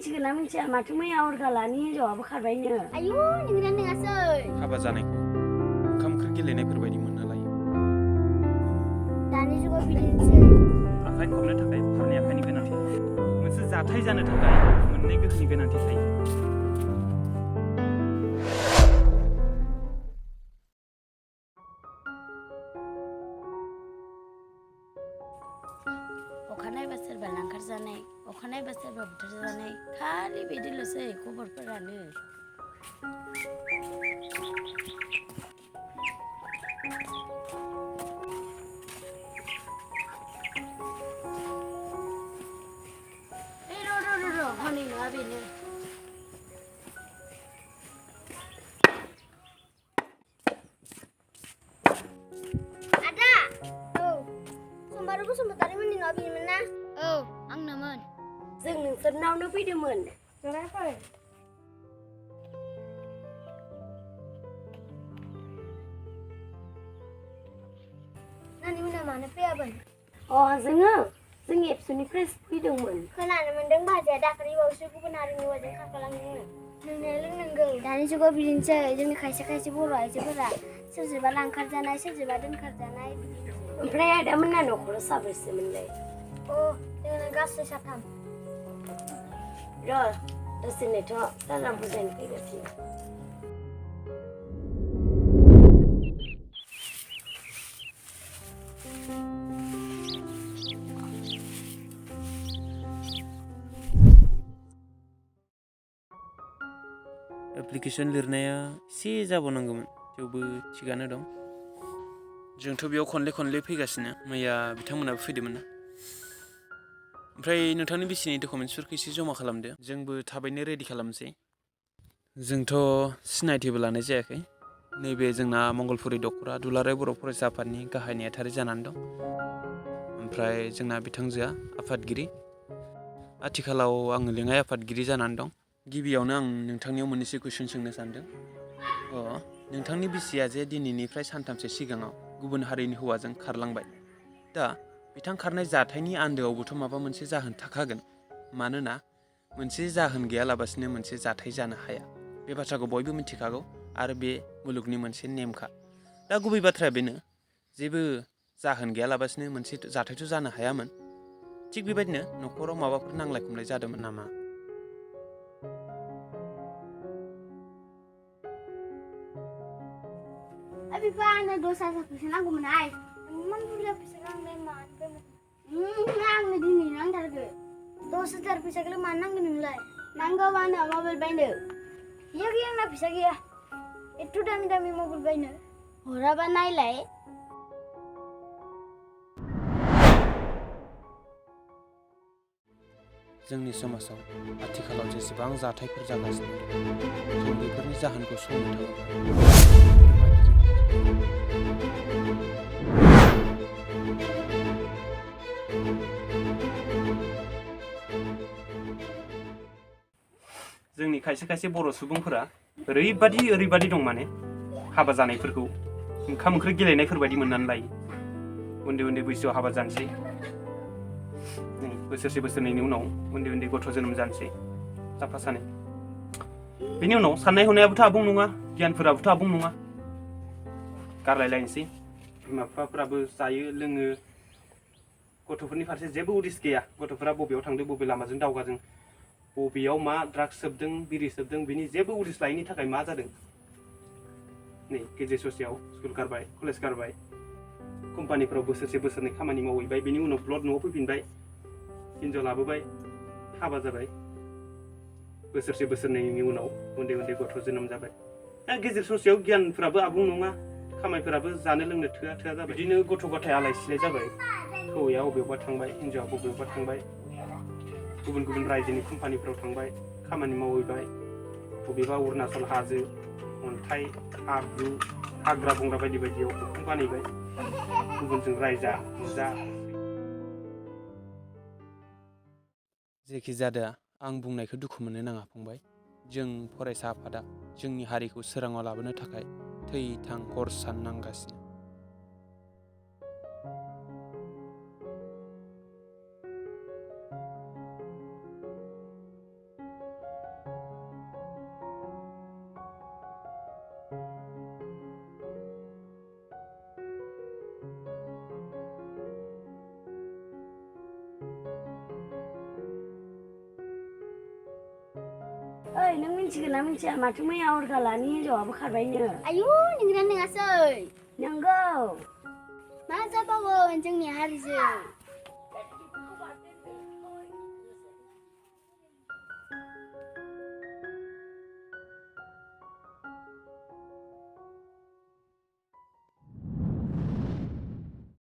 मिथिगोना मिथिया माथो मैया अरगालानि हिनजावाबो खारबायनो आयु नोंना नङासै हाबा जानायखौ ओंखाम ओंख्रि गेलेनायफोर बायदि मोनना लायो दानि जुगाव बिदिनोसै आखाइ खबनो थाखाय फारनै आखाइनि गोनांथि मोनसे जाथाय जानो थाखाय मोननै गोहोनि गोनांथि थायो अखानायबा सोरबा लांखार जानाय अखानायबा सोरबा बुथार जानाय खालि बिदिल'सै खबरफोरानो र' हनै नङा बेनो आदा औ समबार बसुमतारिमोननि न'आ बेनोमोन ना औ आंनोमोन जों नोंसोरनावनो फैदोंमोन जरा फै नानि मोना मानो फैयामोन जों एबसुनिफ्राय फैदोंमोन खोनानो मोनदों बाजैया दाखालि बावैसो गुबुन हारिनि हौवाजों खारफालांदोंनो लोंनाया लोंनांगौ दानि जुगाव बिदिनोसै जोंनि खायसे बर' आइजोफोरा सोरजोंबा लांखार जानाय सोरजोंबा दोनखार जानाय ओमफ्राय आदामोनना न'खराव साबेसेमोनलाय जोंना गासै 3 र' दसे नेथ' सारा बुजायनो फैगासिनो एप्लिकेसन लिरनाया एसे जाबावनांगौमोन थेवबो थिगानो दं जोंथ' बेयाव खनले फैगासिनो मैया बिथांमोनाबो फैदोंमोन ना ओमफ्राय नोंथांनि बिसिनि डकुमेन्ट्सफोरखौ एसे जमा खालामदो जोंबो थाबैनो रेडि खालामसै जोंथ' सिनायथिबो लानाय जायाखै नैबे जोंना मंगलपुरि दख'रा दुलाराय बर' फरायसा आफादनि गाहाय नेहाथारि जानानै दं ओमफ्राय जोंना बिथांजोआ आफादगिरि आथिखालाव आङो लेङाइ आफादगिरि जानानै दं गिबियावनो आं नोंथांनियाव मोननैसो कुइसन सोंनो सानदों नोंथांनि बिसिया जे दिनैनिफ्राय सानथामसो सिगाङाव गुबुन हारिनि हौवाजों खारलांबाय दा बिथां खारनाय जाथायनि आन्दोआवबोथ' माबा मोनसे जाहोन थाखागोन मानोना मोनसे जाहोन गैयालाबासिनो मोनसे जाथाय जानो हाया बे बाथ्राखौ बयबो मिथिखागौ आरो बे मुलुगनि मोनसे नेमखा दा गुबै बाथ्राया बेनो जेबो जाहोन गैयालाबासिनो मोनसे जाथायथ' जानो हायामोन थिग बेबायदिनो न'खराव माबाफोर नांलाय खमलाय जादोंमोन नामा बिफा आंनो 10,000 फैसा नांगौमोन इमान बुरजा फैसा नांलाय मानिफ्राय आंनो दिनै नांथारगौ 10,000 फैसाखौलाय मानो नांगौ नोंलाय नांगौ आंनो मबाइल बायनो गैया आंना फैसा गैया एथ' दामि मबाइल बायनो हराबा नायलाय जोंनि समाजाव आथिखालाव जेसेबां जाथायफोर जागासिनो दं जों बेफोरनि जाहोनखौ संनो जोंनि खायसे बर' सुबुंफोरा ओरैबादि दं माने हाबा जानायफोरखौ ओंखाम ओंख्रि गेलेनायफोर बायदि मोननानै लायो उन्दै बैसोआव हाबा जानोसै बोसोरसे बोसोरनैनि उनाव उन्दै गथ' जोनोम जानोसै साफा सानै बेनि उनाव साननाय हनायाबोथ' आबुं नङा गियानफोराबोथ' आबुं नङा गारलायलायनोसै बिमा बिफाफोराबो जायो लोङो गथ'फोरनि फारसे जेबो उदिस गैया गथ'फोरा बबेयाव थांदों बबे लामाजों दावगादों बबेयाव मा ड्राग्स सोबदों बिरि सोबदों बिनि जेबो उदिस लायैनि थाखाय मा जादों नै गेजेर ससेयाव स्कुल गारबाय कलेज गारबाय कम्पानिफ्राव बोसोरसे बोसोरनै खामानि मावहैबाय बेनि उनाव ब्लड न'आव फैफिनबाय हिनजाव लाबोबाय हाबा जाबाय बोसोरसे बोसोरनैनि उनाव उन्दै गथ' जोनोम जाबाय गेजेर ससेयाव गियानफोराबो आबुं नङा खामायफोराबो जानो लोंनो थोआ जाबाय बिदिनो गथ' गथाय आलाय सिलाय जाबाय हौवाया बबेयावबा थांबाय हिनजावा बबेयावबा थांबाय गुबुन रायजोनि कम्पानिफ्राव थांबाय खामानि मावहैबाय बबेबा अरुणाचल हाजो अन्थाइ हाब्रु हाग्रा बंग्रा बायदियाव उखुम बानायबाय गुबुनजों रायजा बुजा जेखि जादोआ आं बुंनायखौ दुखु मोननो नाङा फंबाय जों फरायसा आफादा जोंनि हारिखौ सोराङाव लाबोनो थाखाय थै थां हर सान नांगासिनो नों मिन्थिगोन ना मिन्थिया माथो मैया हरखालानि हिनजावाबो खारबायनो आयु नोंगोना नोङासै नंगौ मा जाबावगोन जोंनि हारिजों